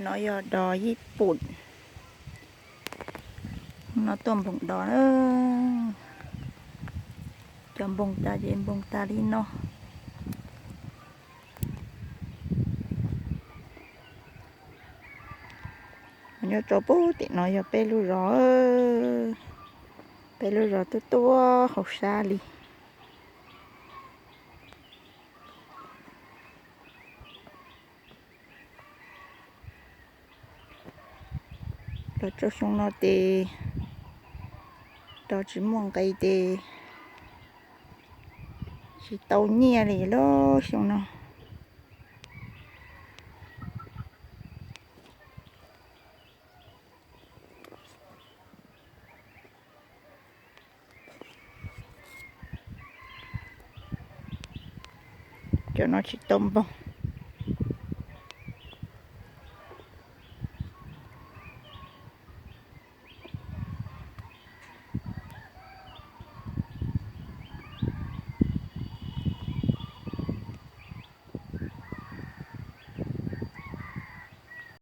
No yog dos Yij Pum. No tuaj npoog dos na. Cov npoog tas ces npoog tas li no. Nyob rau puag tim no yog peb lub zos, peb lub zos tuaj tuaj hauv sab li. Los rau xyoo no ces rau tsis muaj nqe ces tsis tau nyiaj li lub xyoo no. Cov no tsis tau npoog.